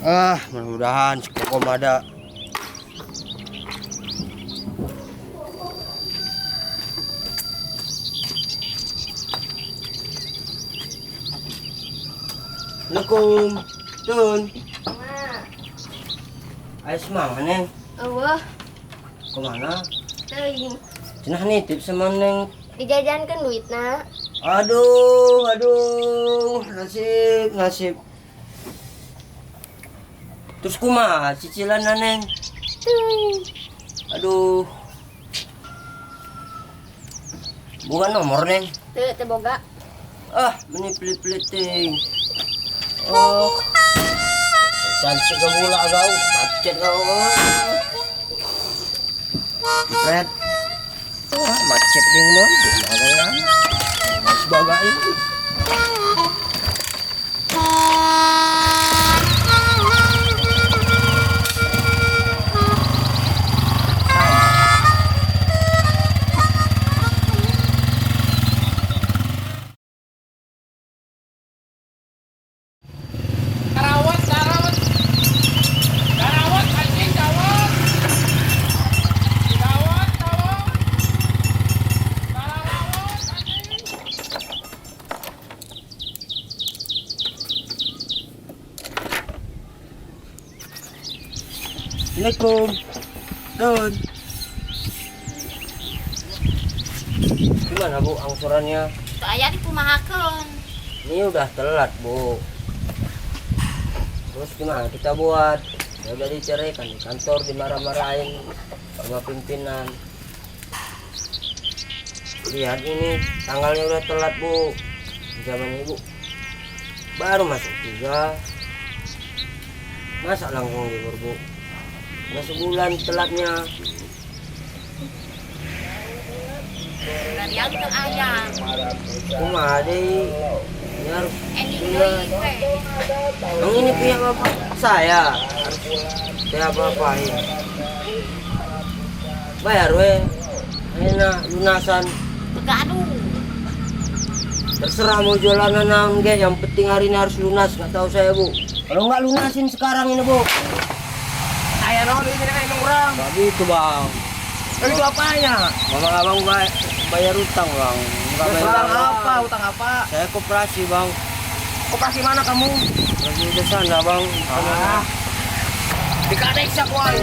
Ah, mudah-mudahan si Kokom ada. Assalamualaikum. Tun. Ayo semangat, Neng. Eueuh. Kemana? Teuing. Cenah nitip sama Neng. Dijajankeun duitna. Aduh, aduh, nasib, nasib. Terus kumaha cicilan Neng? Teuing. Aduh. Bukan nomor, Neng. Teu, teu boga. Ah, meni pelit-pelit ting. Oh. Cantik kau pula kau, macet kau. Fred. Wah, macet ding mah. Gimana ya? Masih bagai. Karawat, karawat. Karawat, anjing, kawat. Kawat, kawat. Karawat, anjing. Assalamualaikum. Tun. Gimana Bu angsurannya? Teu aya dikumahakeun. Ini udah telat Bu. Terus gimana kita buat? Ya udah diceraikan di kantor, dimarah-marahin sama pimpinan. Lihat ini tanggalnya udah telat Bu. Zaman Ibu baru masuk 3, masa langsung libur Bu? Udah sebulan telatnya. Dari yang teu aya. Kumaha deui? Ini harus Ending ingat. deui we. Yang ini punya bapak saya. Harus saya apa-apain. Bayar we. Enak lunasan. Teu gaduh. Terserah mau jualan naon ge, yang penting hari ini harus lunas, nggak tahu saya Bu. Kalau nggak lunasin sekarang ini Bu. Saya naon ini kayak orang. Nggak gitu Bang. Itu apanya? Mama abang bayar utang Bang. Nggak bayar Utang utang. apa? Utang apa? Saya koperasi Bang. Koperasi mana kamu? Lagi di sana Bang. Ah. Dikadek sa kuai.